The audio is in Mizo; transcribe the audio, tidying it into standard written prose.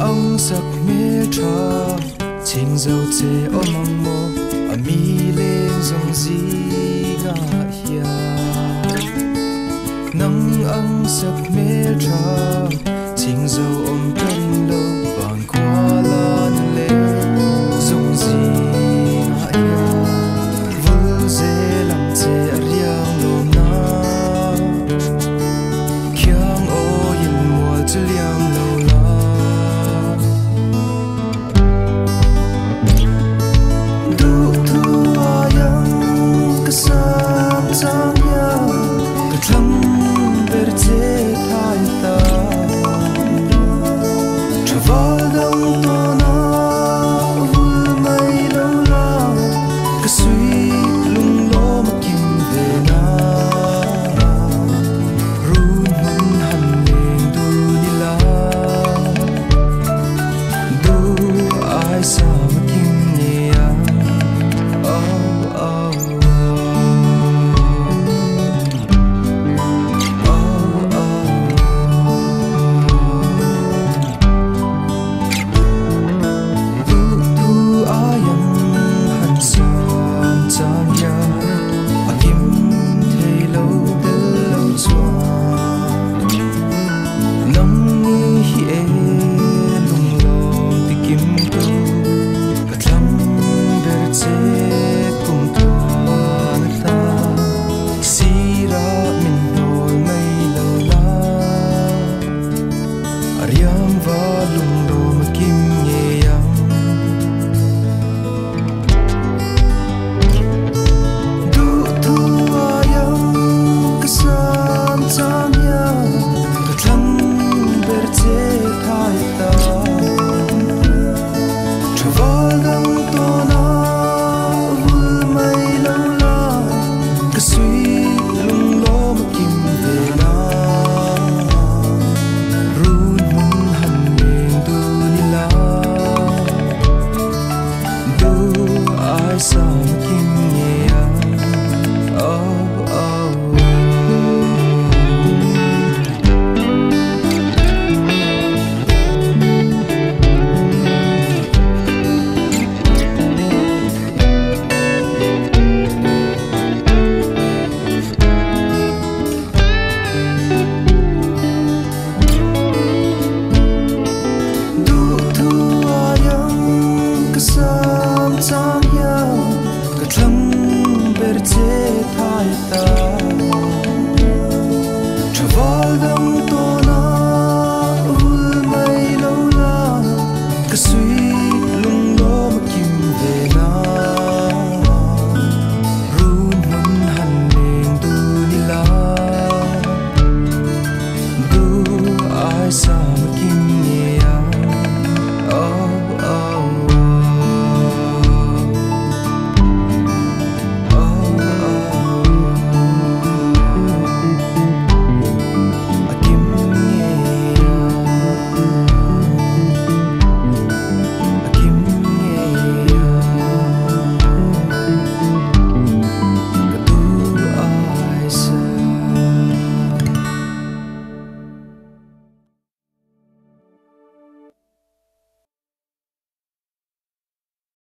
Ang sak hmel tha ching zo che awm ang maw a mi leng zawng zingah hian nang ang sak hmel tha ching zo awm ka ring lo van khua lan leng zawng zingah hian vul zel ang che a riang lawm na khiang awiin mual chu liam lo la. Duh thu aiang ka sam chang hian ka thlang ber che thai ta tha val dang tawna vul mai lo la ka sui lung lawm a kim ve na run hmun han leng dun ila du ai sam a kim nia oh oh oh oh. Duh thu aiang han sam chang hian a kim thei lo tel lo chuan nang ni hi e lung lawm ti kim tu ka thlang ber che kum tluan ta sira min hnawl mai lo la a riang va lung